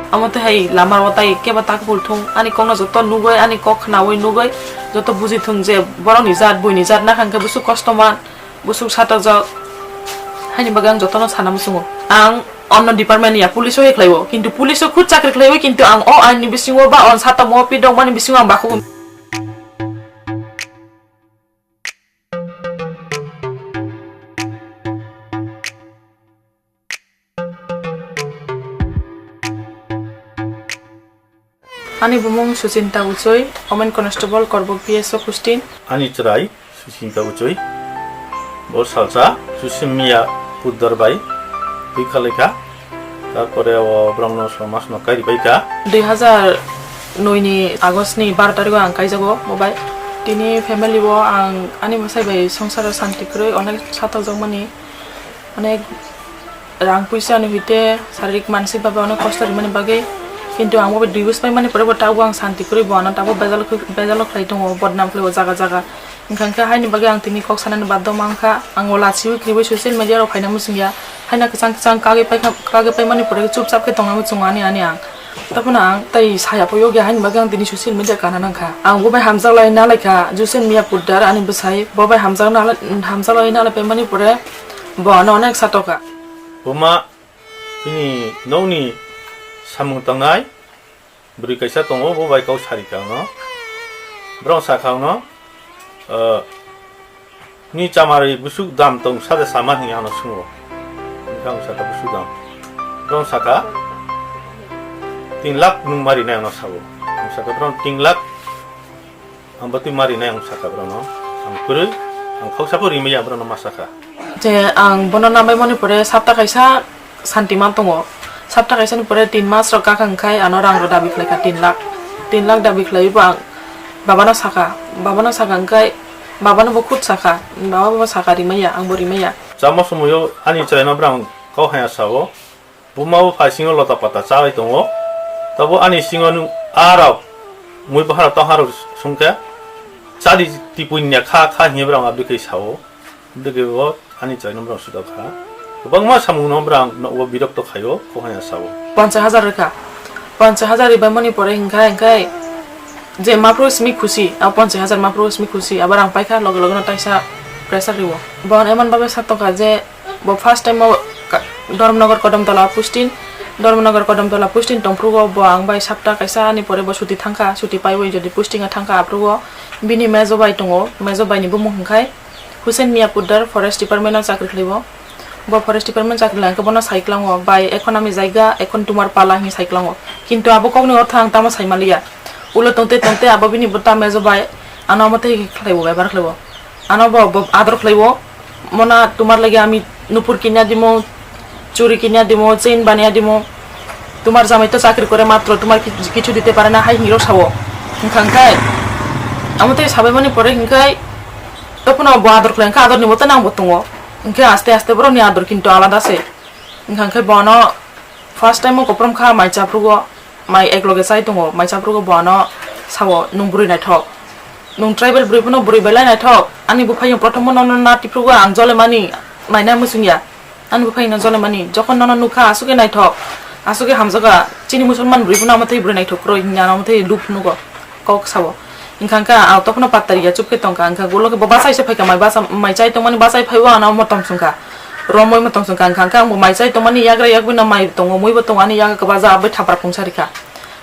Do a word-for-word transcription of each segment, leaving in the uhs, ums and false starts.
Amo tei hai lama o tai kebo tak phul thung, ani kokno joto nugwi, ani kok khnawi nugwi joto buji thung je borokni jat, buini jat nakha hwnkhe busuk kosto man, busuk satok jok. Haini bagwi ang jotono sana muchungo. Ang onno department ni ya, police o hai khlaiwi, kintu police o khud chakri khlaiwi, kintu ang o ain ni bisingo ba on satok mo pi dongmani bisingo ang bakhuk. Ani bumung Suchinta Uchoi, Women Constable, Korbok P S O posting. Ani chwrai Suchinta Uchoi. Bo salsa Susimia Puddar bai twi khalaikha. Tarpore o borokno somasno kairi bai kha. Dui hazar noi ni August ni baro tarikh o ang kaijago bo bai. Tini family o ang ani bwsai bai songsaro santi kwrwi onek satok jokmani, onek rang puisa ni hoite sarik mansik babe onek kosto rimani bagwi. Kintu ang bo bai divorce paimani pore bo tabuk ang santi kwrwi bo ano tabuk bejalo khlai tongo, bodnam khlai o jaga jaga. Wngkha khe haini bagwi ang tini kok sanani baddo mankha. Ang o lachiwi kwrwi social media rok phaina muchungya. Haina kwchang kwchang kagwi paikha, kagwi paimani pore chupchap khe tongna muchungo ani ani ang. Taphano ang tei saya pho yokya haini bagwi ang tini social media kana nangkha. Ang bo bai hamjak lai nalaikha Jusen Mia Pudar ani bwsai. Bo bai hamjak nalai, hamjak lai nalai paimani pore bo ano onek satoka. Buma, bini nokni samung tangnai. Bwrwi kaisa tongo, bo bai kok sari kha ano. Borok sakha ano, "Ni chamari busuk dam tong sa de sama?" hinwi ano swngo. Hwnkhe ang sakha, "Busuk dam." Borok sakha, "Tin lakh nwng mari nai ano sabo." Ang sakha, "Borok tin lakh ang batwi mari nai," ang sakha borokno. Ang kwrwi, ang khoksa pho rimaya borokno ma sakha. Je ang bono nambai mani pore sapta kaisa santi man tongo. Sapta kaisa ni pore tin mas rok kaka wngkhai ano rang rok dabi khlai kha tin lakh. Tin lakh dabi khlai bo ang babano sakha. Babano sakha wngkhai babano bo khud sakha. Baba bo sakha rimaya, ang bo rimaya. Chama somoyo ani chwraino borok kok haya sao. Buma bo phai singo lota pata chalai tongo. Tabo ani singo nung a rok mui bahara tong harok sungkhe chadi tipui nya kha kha hinwi borok abdi khe sao. Abdi khe bo ani chwraino borok sudok kha. Kwbangma samungno borok nogo birokto khaio, kok haya sao. Ponchas hajar rwkha. Ponchas hajar ribai mani pore hinkha hinkhe je maphru simi khusi, a ponchas hajar maphru simi khusi, abar ang paikha loge loge no taisa pressure riwo. Bon emon babe satokha je Bo first time o ka-, Dharmanagar Kodamtola posting, Dharmanagar Kodamtola posting tongphrugo bo ang bai sapta kaisa ni pore bo chuti thangkha, chuti paiwi jodi posting o thangkha aphrugo bini mejo bai tongo, mejo bai ni bumung hwnkhe Hussein Mia Poddar forest department o chakri khlaibo. Bo forest department chakri lai khe bono sai klango, "Bai, ekhon ami jaiga, ekhon tumar pala," hinwi sai klango. Kintu abo kokni ortho ang tamo sai manliya. Ulo tongte tongte abo bini bwta mejo bai ano omo tei khlaibo, bebhar khlaibo. Ano bo, bo ador khlaibo, "Mona, tumar lagi ami nupur kinya dimo, churi kinya dimo, chain baniya dimo. Tumar jamai to chakri kore matro, tumar ki-, kichu dite pare na," hai hinwi rok sao. Wngkha khe amo tei sabai mani pore hinkhe tophano bo ador khlai, wngkha ador ni bo to nang bo tongo. Hinkhe aste aste borok ni ador kintu alada se. Wngkha khe bono first time o koprom kha mai chaphrugo. Mai ekloge chai tongo, mai chaphrugo bo ano sao, "Nwng bwrwi naithok. Nwng tribal bwrwi phano bwrwi belai naithok. Ani buphaino prothom no nono na tiphrugo ang jole mani, mai na muchungya. Ani buphaino jole mani, jokhon nono nukha, aswk khe naithok, aswk khe hamjakha, chini musulman bwrwi phano amo thai bwrwi naithok kwrwi," hinwi ano amo thai dup nugo, kok sao. Wngkha khe ang tophano patariya chupkhe tongkha, wngkha ulo khe bo bachai se phaikha, mai bacha-, mai chai tongmani bachai phaibo ano motom chwngkha. Romwi motom chwngkha, wngkha khe ang bo mai chai tongmani yagra yagwi no mai tongo, mui bo tongo ani yaga kwbaja, abo thapra phungsa rikha.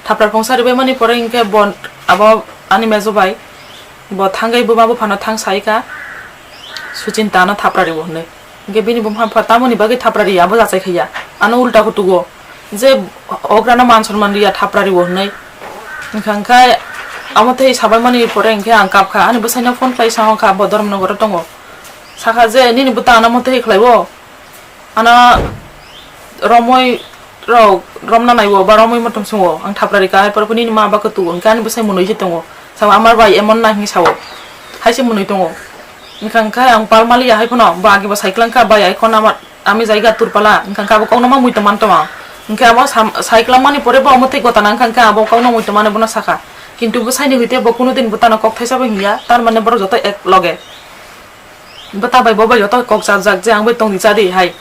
Thapra phungsa ribai mani pore hinkhe bo abo ani mejo bai bo thangwi buma buphano thang saikha, "Suchinta ano thapra riwo," hinwi. Hinkhe bini bumha pha tamoni bagwi thapra riya, abo jachai khaiya. Ano ulta kutugo je ograno man sonman riya, thapra riwo hinwi. Wngkha khe amo tei sabai mani pore hinkhe ang kapkha, ani bwsaino phone khlai sangkha, bo Dharmanagar o tongo. Sakha je, "Nini bwta ano mo tei khlaibo? Ano romwi rok romna naibo ba romwi motom sungo, ang thapra rikha, hai pore nini ma ba kwtugo," hinkhe ani bwsai mwnwi se tongo. Sao, "Amar bai emon na," hinwi sao, hai se mwnwi tongo. Wngkha khe ang pal maliya hai phano, bo age bo sai klang kha, "Bai, ekhon amar, ami jaiga turpala," wngkha khe abo kokno ma mui tongman tongma. Hinkhe abo sam-, sai klang mani pore bo omo tei gotana wngkha khe abo kokno mui tongmani bono sakha. Kintu bwsaini hoite bo kuno din bwtano kok thaisa bo hinya, tar mane borok joto ek loge. Bwta bai bo bai joto kok chajak je ang bai tongdi chadi hai.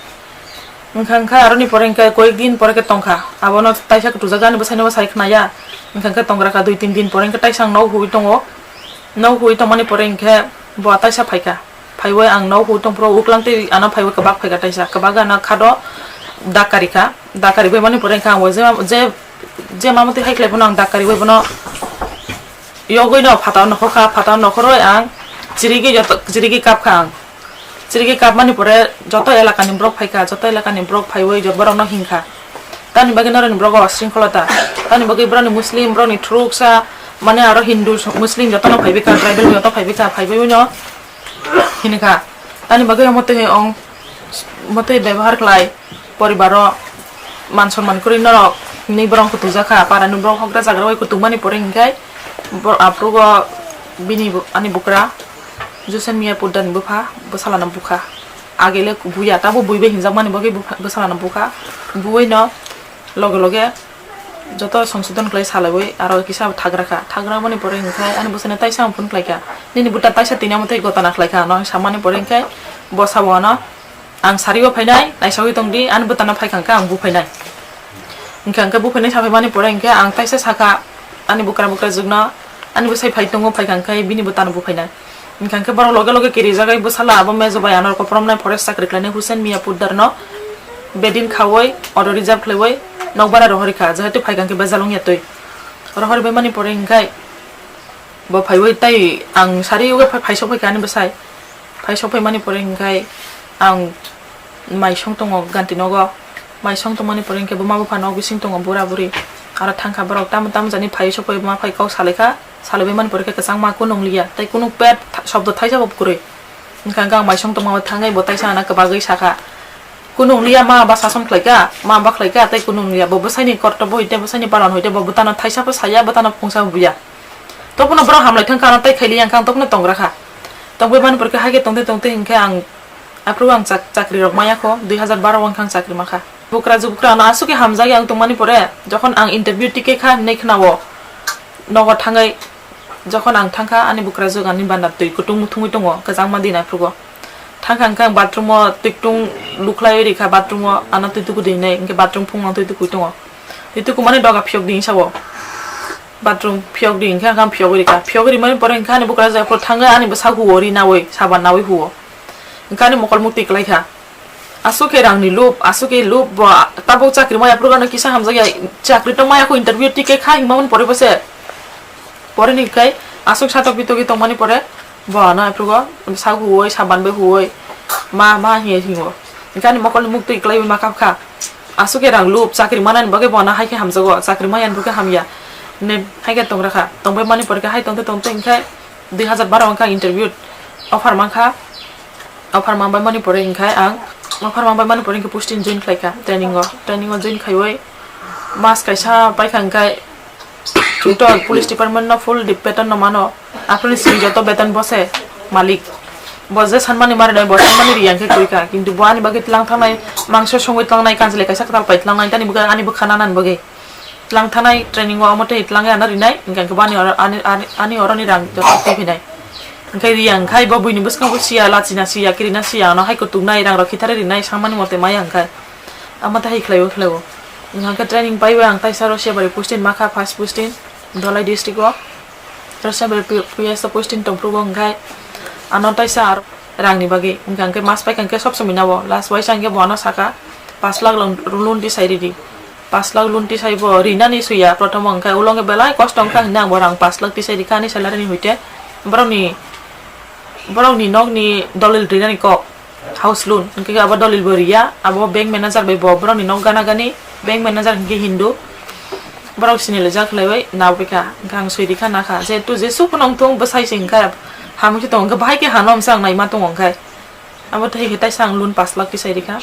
Wngkha, wngkha, aroni pore hwnkhe koyek din pore khe tongkha. Abono taisa kwtujak ani bwsaino bo sai khnaya. Wngkha, wngkha, tongra kha dui tin din pore hwnkhe taisa ang nok huwi tongo. Nok huwi tongmani pore hwnkhe bo taisa phaikha. Phaiwi ang nok huwi tongphuru uklang tei ano phaiwi kwbak phaikha taisa. Kwbak ano khado dak karikha. Dak karibaimani pore hwnkhe ang bo je, je, je mamotwi hai khlai phano ang dak kariwi bono yogwino phataro nokhorkha. Phataro nokhorwi ang chirigwi joto, chirigwi kapkha ang. Chirigwi kapmani pore joto elakani borok phaikha, joto elakani borok phaiwi jo-, borokno hinkha. Tamni bagwi norokni borok o shringkholota. Tamni bagwi borokni Muslim, borokni thuruksa, mane aro Hindu, Muslim jotono phaibaikha, tribal joto phaibaikha, phaibaino hinkha. Tamni bagwi omo twi ong, omo twi bebohar khlai, poribaro man sonman kwrwi norok hinwi borok kutujakha, parani borok hokra jagra bai kutukmani pore hinkhe bo-, aphuru o bini bo-, ani bukra. Jusen Mia Pudda ni bupha, bwsala no bukha. Agele buya, tabo bui bai hinjakmani bagwi bupha, bwsala no bukha. Buino loge loge joto songsodon khlai salaiwi aro kisa thagra kha. Thagra mani pore hwnkhe ani bwsano taisa ang phone khlaikha. Nini buta taisa tini amo tei gotana khlaikha ano ang samani pore hwnkhe bo sabo ano, "Ang sari o phainai, naisagwi tongdi, ani bwtano phaikha hwnkhe ang buphainai." Hwnkhe, hwnkhe buphainai saphaimani pore hwnkhe ang taisa sakha ani bukra bukra jwkno, ani bwsai phai tongo, phaikha hwnkhe bini bwtano buphainai. Hwnkhe, hwnkhe borok loge loge kirijagwi bwsala abo mejo bai ano rwkophromnai forest chakri khlainai Hussein Mia Puddarno bedin khaui auto reserve khlaiwi nokbar rohorikha, jehetu phaikha hwnkhe bejal wngya twi. Rohoribaimani pore hwnkhe bo phaiwi tei ang sari o phai-, phaisok phaikha ani bwsai. Phaisok phaimani pore hwnkhe ang maisong tongo ganti nogo. Maisong tongmani pore hwnkhe buma bupha nok bising tongo bura buri. Aro thangkha borok tamo tamo jani phaisok phai buma phai kok salaikha. Salaibaimani pore khe kwchangma kunu wngliya tei kunu pet tha-, sobdo thaisa bo kwrwi. Hwnkha hwnkhe ang maisong tongma thangwi bo taisa ana kwbagwi sakha. Kunu wngliya, ma ba sason khlaikha, ma ba khlaikha tei kunu wngliya. Bo bwsaini kortobo hwite, bwsaini palan hwite bo bwtano thaisa bo saya, bwtano phungsa bo buya. Tokphano borok hamlai thangkha, ano tai khailiya hwnkha ang tokphano tongra kha. Tongbai mani pore khe hai khe tongtwi tongtwi hwnkhe ang aphuru ang chak-, chakri rok maya kho, dui hazar baro o hwnkha ang chakri ma kha. Bukra jubukra ano aswk khe hamjakya ang tongmani pore, jokhon ang interview ticket kha hinwi khna-o, nogo thangwi jokhon ang thangkha, ani bukra jwk ani banda twi kutung muthungwi tongo, kwchangma din aphuru o. Thangkha hwnkhe ang bathroom o twi kutung lukhlaiwi rikha, bathroom o ano twi tuku di hinwi, hwnkhe bathroom phung ang twi tukui tongo. Twi tukumani doga phiyok di hinwi sabo. Bathroom phiyok di hwnkhe ang phiyogwi rikha. Phiyogwi rimani pore hwnkhe ani bukra jwk aphuru thangwi ani bwsa huo, ri naui, saban naui huo. Hwnkhe ani mokol mukti kwlai kha. Aswk khe rangni lob, aswk khe lob bo tabuk chakri maya phuru gano kisa hamjakya, chakri tong maya kho interview ticket kha himamani pore bo se. Pore ni kai aswk satok bitogwi tongmani pore bo ano aphuru go bwsa huoi, saban bai huoi, ma, ma hiye hingo. Hwnkhe ani mokol ni mukti kwlaiwi ma kap kha. Aswk khe rang lob, chakri manani bagwi bo ano hai khe hamjago, chakri maya ni bagwi hamya. Ne hai khe tongra kha. Tongbai mani pore khe hai tongtwi tongtwi hwnkhe dui hazar baro hwnkhe ang interview offer mankha. Offer manbai mani pore hwnkhe ang, offer manbai mani pore hwnkhe posting join khlaikha training o. Training o join khaiwi mas kaisa paikha hwnkhe Chwngto police department no full di-, beton no mano. Aphuru ni simi joto beton bose malik. Bo je sanmani mari nai, bo sanmani ri yang khe kwrwi kha. Kintu bo ani bagwi tlang thangnai, mangso songwi tlangnai, kanchilai kaisa kwtal pai tlangnai, tani bwkha, ani bwkha nanani bagwi. Tlang thangnai training o omo tei tlang ya no rinai, hwnkhe bo ani oro, ani, ani, ani oro ni rang joto twi phinai. Hwnkhe ri yang khai bo buini bwskango siya, lachina siya, kirina siya, ano hai kutuk nai, rang rok khithari rinai, sanmani mote maya hwnkhe. Amo tei hai khlaiwi khlaiwi. Hwnkhe training paiwi ang taisa Rosiyabari posting ma kha, first posting, Dholai district o. Rosiyabari P-, P S o posting tongphuru bo hwnkhe ano taisa aro rangni bagwi. Hwnkhe hwnkhe mas paikha hwnkhe sob somoi nabo. Last waisa hwnkhe bo ano saka pash lakh loan, loan tisai ridi. Pash lakh loan tisai bo rinani suya prothom hwnkhe ulo hwnkhe belai kosto wngkha hwnwi ang bo rang pash lakh tisai rikha ani salary ni hoite. Borokni, borokni nokni dolil rinani kok. House loan, hwnkhe abo dolil bo riya, abo bank manager bai bo borokni nok gana gani, bank manager hwnkhe Hindu, borok sinilaijak khlaiwi nabaikha, hwnkhe ang swi rikha nakha, jehetu jesuk phano wngthung bwsai se hwnkhe hamya khe tongo, hwnkhe bahai khe hano hwnsa ang naima tongo hwnkhe, abo tei khe taisa ang loan pash lakh tisai rikha,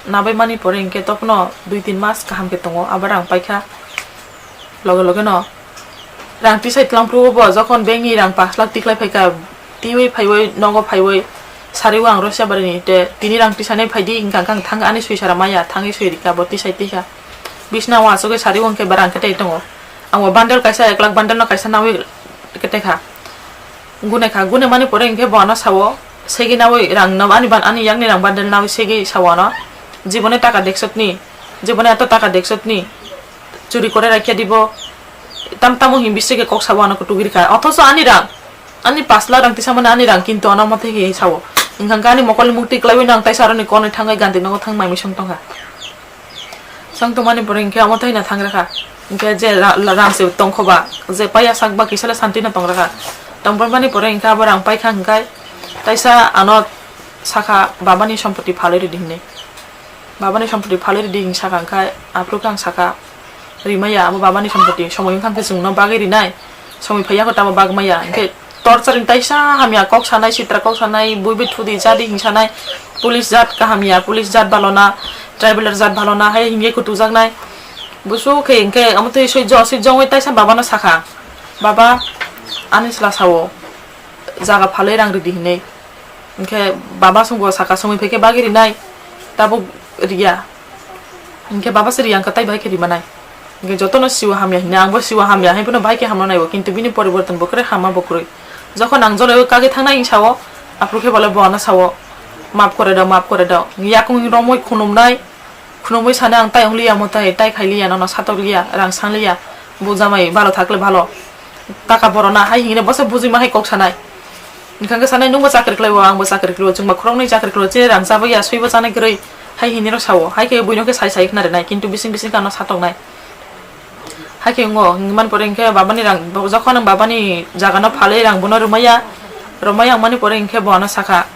nabaimanni pore hwnkhe tokno dui tin mas kaham khe tongo, abo rang paikha. Loge loge no rang tisai twlang phuru bo, jokhon bank ni rang pash lakh tikhlai phaikha, twiwi phaiwi nogo phaiwi sariwi ang Rosiyabari ni te tini rang tisanai phaidi hwnkha, hwnkha ang thang ani swi sara maya, thangwi swi rikha bo tisai tikha. Bisna o achugwi sariwi hwnkhe ba rang khe tei tongo. Ang bo bundle kaisa ek lakh bundle no kaisa nawi khe tei kha. Gune kha, gune mani pore hwnkhe bo ano sao, segi nawi rang no, ani ban-, ani yakni rang bundle nawi segi sao ano. Jibone taka deksotni, jibone eto taka deksotni, churi kore raikhe dibo, tam tamo him bisike kok sabo ano kutu girikha. Othoso ani rang, ani pash lakh rang tisa mani ani rang, kintu ano mote hi sao. Wngkha khe ani mokol mukti klaiwi nang taisa aroni konwi thangwi gandi nogo thang mai misong tongkha. Song tongmani pore hinkhe omo tei na thang rakha. Hinkhe je ra-, la-, rang se tongkhoba, je paiya sakba kisale santi no tong rakha. Tongphaimani pore hinkhe abo rang paikha hinkhe taisa ano sakha babani sompoti phalwi ridi hinwi. Babani sompoti phalwi ridi hinwi sakha hinkhe aphuru khe ang sakha rimaya abo babani sompoti somoi wngkha hinkhe chwngno bagwi rinai. Somoi phaiya kho tamo bagmaya hinkhe torchar ni taisa hamya kok sanai, sitra kok sanai, buibi thudi jadi hing sanai, police jat kaham ya, police jat balona, tribal jat balona hai hingye kutujaknai. Busu khe hinkhe omo twi swijok swijongwi taisa babano sakha, "Baba, ani chwla sao, jaga phalwi rang ridi," hinwi. Hinkhe baba songbo sakha, "Somoi phaikhe bagwi rinai, tabuk riya." Hinkhe baba se riya wngkha, tai bahai khe rimanai. Hinkhe jotono siwa hamya hinwi, angbo siwa hamya hai phano bahai khe hamno naibo, kintu bini poriborton bo kwrwi hamma bo kwrwi. Jokhon ang joloi kagwi thangnai wng sao, aphuru khe bole bo ano sao, "Maaf kore dao, maaf kore dao." Yakung romwi khunumnai, khunumwi sanai, "Ang tai wng liya mo tai, tai khai liya, nono satok liya, rang sang liya, bo jamai bhalo thakle bhalo." Taka borona hai hinwi bosa bujima hai kok sanai. Wngkha khe sanai, "Nwngbo chakri khlaibo, angbo chakri khlaibo, chwngba khoroknwi chakri khlaibo, chini rang chabwi ya, swibo chanai kwrwi," hai hinwi rw sao. Hai khe buino khe sai sai khna rinai, kintu bising bising khe ano satoknai. Hai khe wngo, hwnwi man pore hinkhe babani rang, jokhon ang babani jagano phalwi rang bono rwmaya, rwmaya wngmani pore hinkhe bo ano sakha,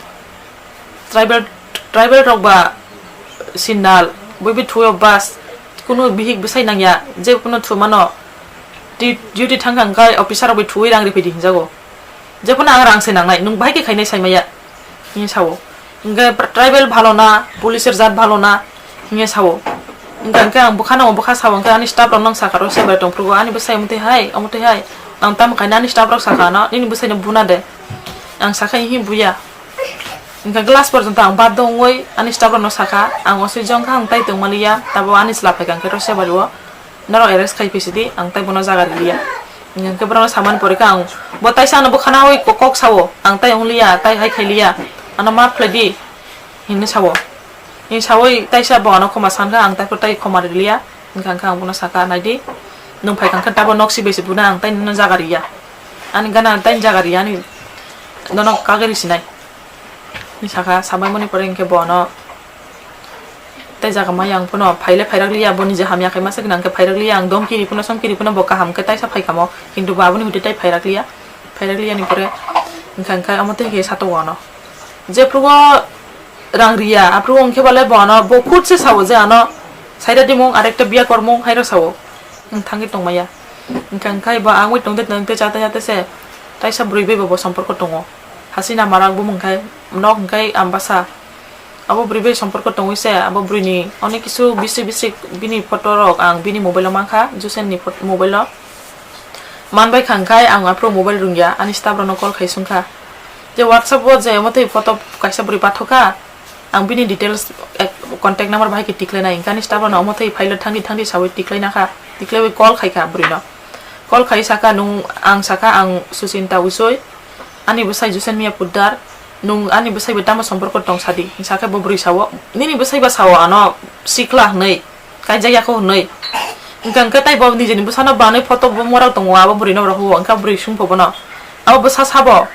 "Tribal, tribal rok ba sindal, buibi thuyo bas, kunu bihik bwsai nangya, je kunu thumano di-, duty thangkha hinkhe officer rok bai thuwi rang riphaidi hinjago. Jephano ang rang se nangnai, nwng bahai khe khainai saimaya," hinwi sao. Hinkhe tribal bhalo na, police er jat bhalo na, hinwi sao. Wngkha hinkhe ang bwkhano bwkha sao, hinkhe ani staff rok nang sakha rw se bai tongphuru, "Ani bwsai omo twi hai, omo twi hai." Ang tamo khaina ani staff rok sakha ano, "Nini bwsai no buna de." Ang sakha, "Ihi buya." Wngkha glass porjonto ang baddho wngwi ani staff rokno sakha, "Ang osoi jongkha, ang tai tongmaliya, tabo ani chwla phaikha hinkhe rw se bai rw." Norok arrest khai phi sidi, ang tai bono jaga riliya. Hinkhe borokno samani pore khe ang bo taisa ano bwkhana oi ko-, kok sao, "Ang tai wng liya, tai hai khai liya, ano maaf khlai di," hinwi sao. Hinwi sawi taisa bo ano khoma sankha, ang tai phuru tai khoma riliya. Hinkha khe ang bono sakha, "Nai di, nwng phaikha khe tabo nok si bai se buna, ang tai nono jaga riya. Ani gana tai jaga riya, ani nono kagwi risinai," hinwi sakha. Sabaimani pore hinkhe bo ano Tai jaga maya ang phano phaile phairak liya, bo nije hamya khai masa gwnang khe phairak liya, ang domki ri phano, somki ri phano bo kaham khe taisa phai kamo, kintu bo aboni hwtwi tai phairak liya, phairak liya ni pore wngkha, wngkha omo tei khe satok ano. Jephrugo rang riya, aphrugo wngkhe bole bo ano, bo khud se sao je ano saida dimung, arekta biya kormung, hairo sao. Wng thangwi tongmaya. Wngkha, wngkha bo ang wi tongte, tongte, chate, chate se taisa bwrwi bai bo, bo somporko tongo. Hasina Marak bumung khai, nok wngkha Ambasa. Abo bwrwi bai somporko tongwi se, abo bwrwini onek kisu bisik bisik bini photo rok ang bini mobile o mankha, Jusen ni phot-, mobile o. Manbai kha wngkhai ang aphuru mobile rwngya, ani staff rokno call khai swngkha. Je WhatsApp o je omo tei photo kaisa bwrwi pathokha, ang bini details, ek, contact number bahai khe tikhlainai, wngkha ani staff rokno omo tei phailo thangdi thangdi sawi tikhlaina kha, tikhlaiwi call khaikha bwrwino. Call khai saka, "Nung," ang saka, "Ang Suchinta Usoi." Ani bwsai Jusen Miya Poddar, "Nwng ani bwsai bai tamo somporko tong sadi?" Hwnsa khe bo bwrwi sao, "Nini bwsai ba sao ano sikla hwnwi, kaijak ya kho hwnwi." Hwnkha hwnkhe tei bo nijeni bwsano banwi photo bo morao tongo, abo bwrwino rohor o, hwnkhe bwrwi swngpho bono, "Abo bwsa sabo?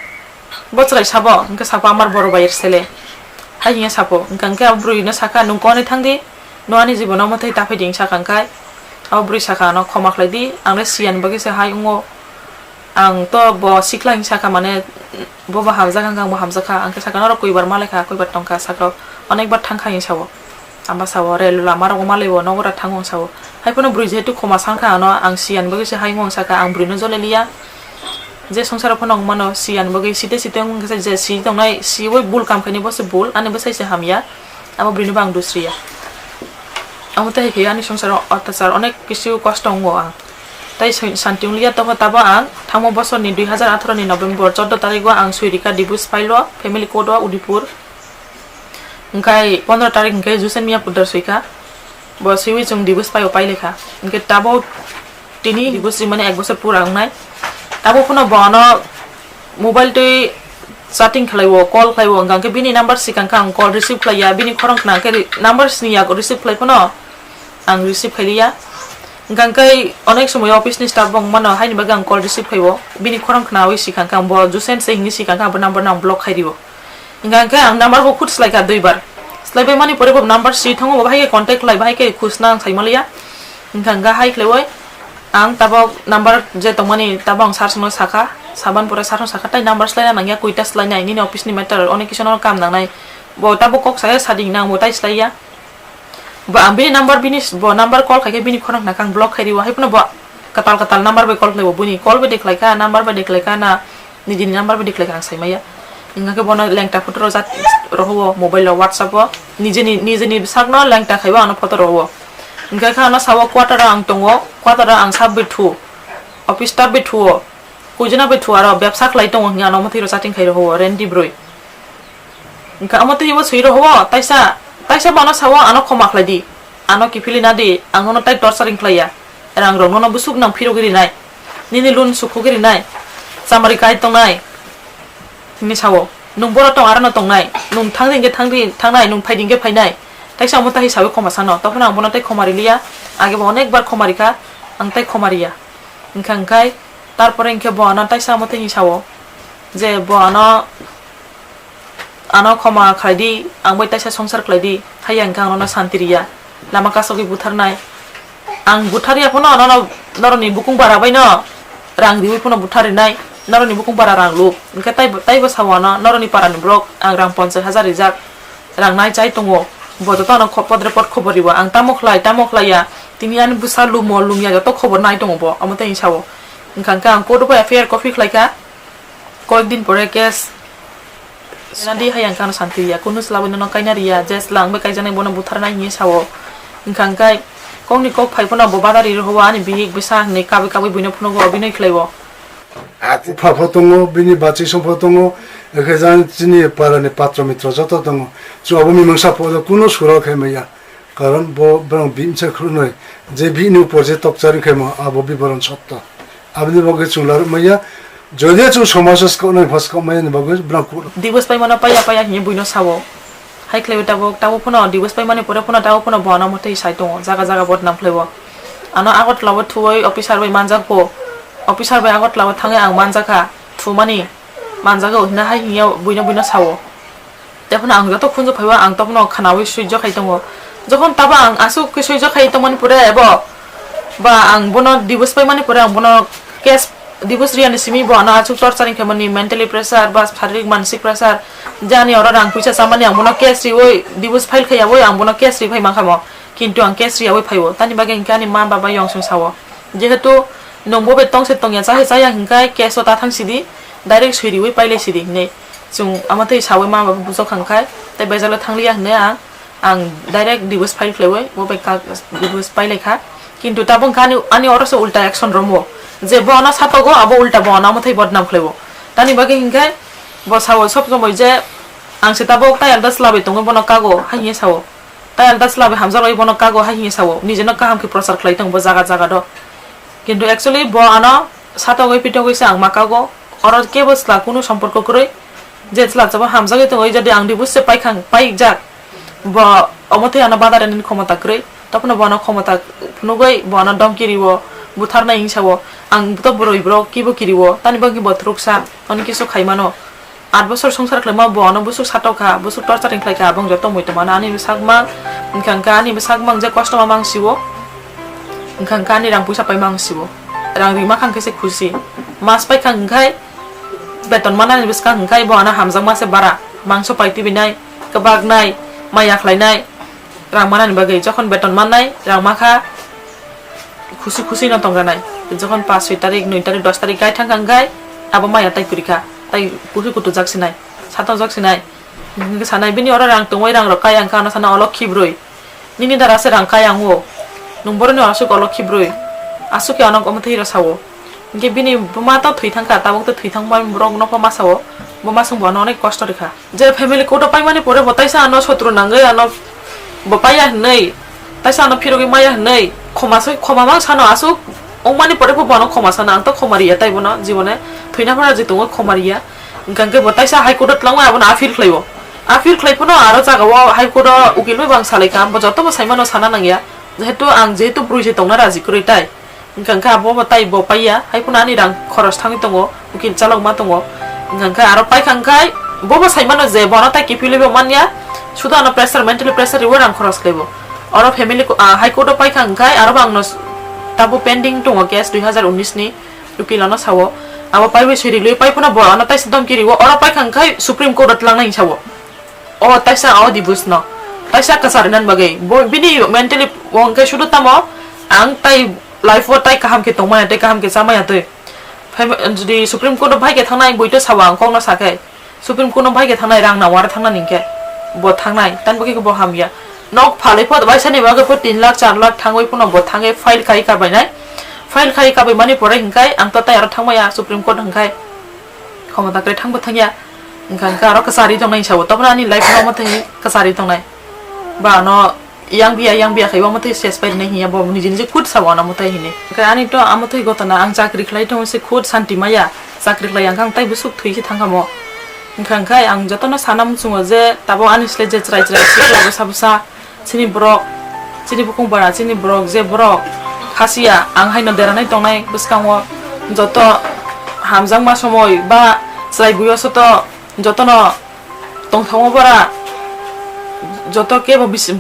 Bo chwrai sabo?" Hwnkhe sapo, "Amar boro bai er sele." Hai hwnwi sapo, hwnkha hwnkhe abo bwrwino sakha, "Nwng konwi thang di, nwng ani jibono mwthai ta phai di," hwnwi sakha hwnkhe abo bwrwi sakha, "Ano khoma khlai di, ang le siyan bagwi se hai wngo." Ang to bo sikla hwnwi sakha, mane, bo bo hamjak, ang bo hamjak kha. Ang khe sakha, "Norok koibar malai kha, koibar tong kha?" Sakha, "Onekbar thang kha," hwnwi sao. Amba sao, "Rel lama rogo malai bo, nogo ra thango," hwnwi sao. Hai phano bwrwi jehetu khoma san kha ano, ang siyan bagwi se hai wng sakha, ang bwrwino jole liya. Je songsaro phano wng mano, siyan bagwi site site wng khe je si tongnai, siwi bul kam khaini bo se bul, ani bwsai se hamya. Abo bwrwino bo ang dusriya. Amo tei hai khe ani songsaro attachar onek kisu kosto wngo ang. Tai soi-, santi wng liya tongkha tabo ang. Thangmo bosorni dui hazar atharo ni November chordo tarigo ang Soirika divorce pailo family court o Udaipur. Hwnkhe pondro tarik hwnkhe Jusen Miya Poddar soikha. Bo swiwi chwng divorce paio, pailekha. Hwnkhe tabo tini divorce rimani ek bosor pura wngnai. Tabo phano bo ano mobile twi Chatting khlaiwo, call khlaiwo, hwnkha khe bini number sikang khe ang call receive khlaiya, bini khorang khna khe ri-, number sini yago receive khlai phano ang receive khailiya. Hwnkha khe onek somoi office ni staff bo wngmano, haini bagwi ang call receive khaiwo, bini khorang khnawi sikang khe ang bo Jusen se hini sikang khe ang bo number no ang block khai rio. Hwnkha khe ang number bo khut slai kha duibar. Slai bai mani pore bo number si thango, bo hai khe contact khlai, bo hai khe khusna ang sai maliya. Hwnkha khe hai khlaiwi ang tabok number je tongmani tabok ang sir songno sakha, saban pore sir song sakha, tai number slaina nangya, koita slainai, nini office ni matter, onek kisa no kam nangnai. Bo tabok kok saya sading nang, bo tai slaiya. Bo ang bini number, bini s-, bo number call khai khe bini khorang khna khe ang block khai rio, hai phano bo kwtal kwtal number bai call khlaibo, bini call bai de khlai kha, number bai de khlai kha na, nijini number bai de khlai kha ang sai maya. Hwnkha khe bono lengta photo rojak rohowo mobile o, WhatsApp o, nijini, nijini bwsakno lengta khaibo ano photo rohowo. Hwnkha khe ano sao quarter o ang tongo, quarter o ang sab bai thu, office staff bai thuo, kuijana bai thu aro bebsa khlai tongo hwnwi ano mwthwi ro chatting khai rohowo, rendi brwi. Hwnkha omo twi bo swi rohowo, taisa, taisa bono sawo, ano khoma khlai di, ano kiphilwi na di, ang nono tai torturing khlai ya, rang rok nono bwswk nang phirogwi rinai, nini loan sukhogwi rinai, chamari kai tongnai, hwnwi sawo. Nwng boro tong, aro no tongnai, nwng thang di hwnkhe thang di, thangnai, nwng phai di hwnkhe phainai, taisa omo tai sawi khoma sano, tokhono ang bono tai khoma riliya, age bo onek bar khoma rikha, ang tai khoma riya. Hwnkha hwnkhe tarpore hwnkhe bo ano taisa omo tai sawo, je bo ano, ano khoma khlai di, ang bai taisa songsar khlai di, haiya hwnkhe ang nono santi riya, lama kasogwi butharnai. Ang butharya phano nono, norokni bukung bara bai no rang riwi phano butharinai, norokni bukung bara rang lu. Hwnkhe taibo, taibo sao ano, norokni parani borok ang rang ponchas hajar rijak, rang nai chai tongo, bo joto ano kho-, podre pod khobor riwo, ang tamo khlai, tamo khlaiya, tini ani bwsa lumo lumya joto khobor nai tongo bo, omo tei sao. Hwnkha hwnkhe ang court o bai F I R copy khlai kha. Koyek din pore case nadi hai ang kano santi ya, kunu chwla bai nono kaina riya, je chwla ang bai kaijaknai bono butharnai hinwi sao. Hwnkha hwnkhe kokni kok phai phano bo badari rohowo ani bihik bwsa hinwi kabwi kabwi buino phunugo, obinoi khlaiwo. Ati pha pho tongo, bini bachwi song pho tongo, ekhe jang chini para ni patro mitro joto tongo. Chwng abo mimangsa pho kunu sura khai maya. Karon bo borok bini bwsa khulunoi, je bini upor je tokchari khaimo, abo biboron sotto. Aboni bagwi chwng larwk maya, jodi chwng somajo swkaknai pha swkak maya ni bagwi borok khuluk. Divorce paimano paiya paiya hinwi buino sao. Hai khlaiwi tabuk, tabuk phano divorce paimani pore phano tabuk phano bo ano mwtwi sai tongo, jaga jaga bodnam khlaiwo. Ano Agartala o thuwi officer bai manjak bo. Officer bai Agartala o thangwi ang manjakha, thumani manjago hwnna hai hwnwi buino buino sao. Tei phano ang joto khunju phaibo ang tokno khwnawi suijak khai tongo. Jokhon tabo ang aswk khe suijak khai tongmani pore ebo ba ang bono divorce paimani pore ang bono case, divorce riyani simi bo ano aswk torturing khaimani, mentally pressure ba shareerik mansik pressure, je ani oro rang puisa chamani ang bono case riwi divorce file khaiyawi ang bono case ri phai mankha mo. Kintu ang case riyawi phaibo. Tani bagwi hwnkhe ani ma baba yongsong sao. Jehetu nwng bo bai tongse tongya, chahe chaya hwnkhe case o ta thang sidi, direct swi riwi pailai sidi hinwi. Chwng amo tei sawi ma baba bujok kha hwnkhe, tei bejalo thangliya hinwi ang, ang direct divorce file khlaiwi bo bai ka-, divorce pailai kha. Kintu tabuk hwnkhe ani, ani oro se ulta action romo. Je bo ano satogo, abo ulta bo ano amo tei bodnam khlaibo. Tani bagwi hwnkhe bo sao sob somoi je ang se tabuk tai alda chwla bai tongwi bono kago, hai hinwi sao. Tai alda chwla bai hamjak bai bono kago hai hinwi sao, nijeno kaham khe prochar khlai tongo bo jaga jaga do. Kintu actually bo ano satogwi pitogwi se ang ma kago, oro kebo chwla kunu somporko kwrwi. Je chwla chabo hamjagwi tongo, jodi ang divorce se paikha, paijak, bo omo tei ano bada rwnani khomota kwrwi. Tokno bo ano khomota phunugwi bo ano domki riwo, butharnai hinwi sao. Ang to bwrwi borok kibo kiriwo, tani bagwi bo thuruksa, ani kisu khaimano. Aat bosor songsar khlaima bo ano bwswk satok kha, bwswk torturing khlai kha, abong joto mui tongmano ani bwsakmang, wngkha wngkha ani bwsakmang je kosto ma mang siwo, wngkha wngkha ani rang puisa pai mang siwo, rang rima kha hwnkhe se khusi, mas pai kha hwnkhe beton manani bwskang hwnkhe bo ano hamjakma se bara, mangso pai tibinai, kwbaknai, maya khlainai, rang manani bagwi, jokhon beton mannai rang ma kha, khusi khusi no tongranai. Jokhon paanch soi tarik, noi tarik, dos tarik gai thang kha hwnkhe abo maya tai kwrwi kha, tai kwrwi kutujak sinai, satongjak sinai. Hwnkhe sanai, bini oro rang tongwi rang rok kai ang kha, ano sana olokhi bwrwi. Nini dara se rang kai ang o. Nwng boroni aswk olokhi bwrwi. Aswk khe ano omo twi rw sao. Hwnkhe bini buma to thwi thang kha, tabuk to thwi thang bai borok nokho ma sao. Bo ma swng bo ano onek kosto rw kha. Je family court o paimani pore bo taisa ano sotro nangwi ano bo paiya hinwi, taisa ano phirogwi maya hinwi khoma sai, khoma mang sano aswk wngmani pore bo bono khoma sano, ang to khoma riya tai bono jibone thwina phano je tongo khoma riya. Hingkha hingke bo taisa High Court o twlangma abono appeal khlaio. Appeal khlai phano aro jaga o High Court o ukil bai bo ang salai kha, bo joto bo sai mano sana nangya. Jehetu ang jehetu bwrwi se tongna raji kwrwi tai. Hingkha hingke abo bo tai bo paiya, hai phano ani rang khoros thangwi tongo, ukil chalok ma tongo. Hingkha hingke aro paikha hingkai bo bo sai mano je bono tai kiphilwi bo manya, suda ano pressure, mentally pressure riwi rang khoros khlaibo. Oro family co-, ah, High Court o paikha hingkai aro bo angno s-, tabo pending tongo case dui hazar unis ni. Ukil ano sao, abo paiwi swi rilwi pai phano bo ano taisa domki riwo, oro paikha hingkhai Supreme Court o twlangnai sao. O taisa o dibus no, taisa kwchar nani bagwi. Bo bini mentally bo hingkhai sudu tamo, ang tai life o tai kaham khe tongmaya, tai kaham khe chamaya twi. Phai jodi Supreme Court o bai khe thangnai, bui to sao ang kokno sakhai. Supreme Court no bai khe thangnai, rang nang wara thangnani hinkhe bo thangnai, tani bo khe bo hamya. Nok phalwi pho bai sani bagwi pho tin lakh char lakh thangwi phano bo thangwi file khai kabainai. File khai kabaimani pore hinkhai ang to tai aro thangmaya Supreme Court hinkhai. Khomota kwrwi thangbo thangya. Hinkha hinkha aro kwchari tongnai sao. Tobo ani life no omo twi kwchari tongnai. Ba ano yang biya, yang biya khai omo twi ses pai rinai hinya bo niji niji khud sao ano omo twi hini. Hinkha ani to omo twi gotona ang chakri khlai tongo se khud santi maya. Chakri khlai ang kha ang tai bwswk thwi se thangkha mo. Hinkha hinkha ang jotono sana muchungo je tabuk ani slai je chwrai chwrai sikla bwsa bwsa chini borok, chini bukung bara, chini borok je borok khasiya ang haino deranai tongnai bwskango joto hamjakma somoi ba chwrai buyo soto jotono tongthokma bara joto kebo bisi-,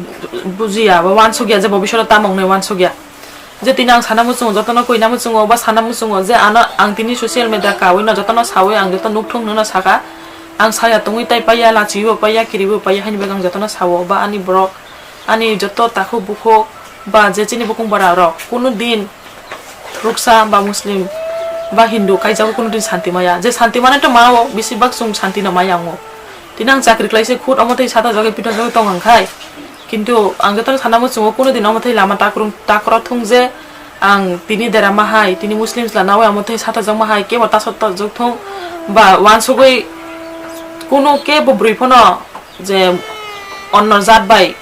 bujiya ba wansukya je bo bisoro tamo wngnai wansukya. Je tini ang sana muchungo, jotono koina muchungo, ba sana muchungo, je ano ang tini social media kawi no jotono sawi ang joto nukthung hwnwi no saka. Ang saya tongwi tai paiya, lachiwi bo paiya, kiriwi bo paiya, haini bagwi ang jotono sao, ba ani borok, ani joto takhuk bukhuk, ba je chini bukung bara rok, kunu din Ruksa ba Muslim ba Hindu kaijago kunu din santi maya. Je santi mane to mao, bisi bak chwng santi no maya wngo. Tini ang chakri khlai se khud omo tei sata jagwi pita jagwi tong ang khai. Kintu ang jotono sana muchungo kunu din omo tei lama takrung takro thung je ang tini dera ma hai, tini Muslim chwla nawi omo tei sata jagma hai, kebo taso tojok thung ba wansugwi kunu kebo bwrwi phano je onno jat bai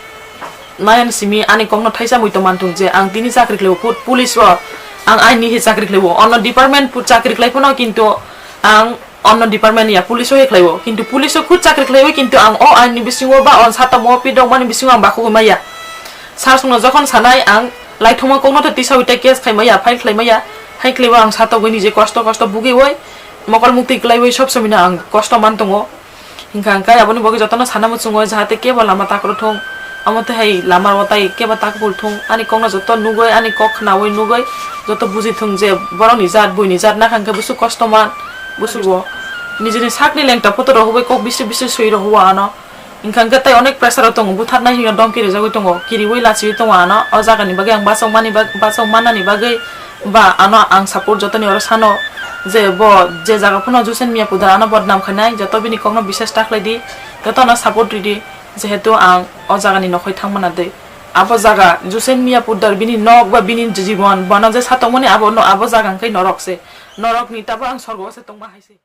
Nayan simi ani kokno thaisa muitu manthung je ang tini chakri khlaibo, put-, police o ang aini hi chakri khlaibo, onno department put chakri khlai phano kintu ang onno department ya police o hi khlaibo, kintu police o khud chakri khlaibo, kintu ang o aini bisingo ba on sata mo pi dok mani bisingo ang bakhugwi maya. Sir songno jokhon sanai ang laithoma kokno tei tisawi tei case khai maya, file khlai maya, hai khlaibo ang satogwi nije kosto kosto bugwi oi mokol mukti kwlaiwi sob somino ang kosto man tongo. Hinkha hinkhe aboni bagwi jotono sana muchungo, jahate kebo lama takro thung, amo tei hai lama o tai kebo takphul thung, ani kokno joto nugwi, ani kok khnawi nugwi joto buji thung je borokni jat, buini jat nakha hinkhe bwswk kosto man, bwswk bo nijini sakni lengta photo rohorwi kok bisi bisi swi rohor ano. Hinkha hinkhe tei onek pressure o tongo, butharnai hino domki rijagwi tongo, kiriwi lachiwi tongo ano, o jagani bagwi ang bachok mani bag-, bachok mannani bagwi. Ba ano ang support jotoni oro sano je bo je jaga phano Jusen Miya Pudar ano bodnam khainai, joto bini kokno bisas ta khlai di, joto ano support ridi, jehetu ang o jagani nokhoi thangmana dei. Abo jaga Jusen Miya Pudar bini nok ba bini jibon bono je satongmani abo no abo jaga hwnkhe norok se, norokni tabo ang sorgo se tongma hai se.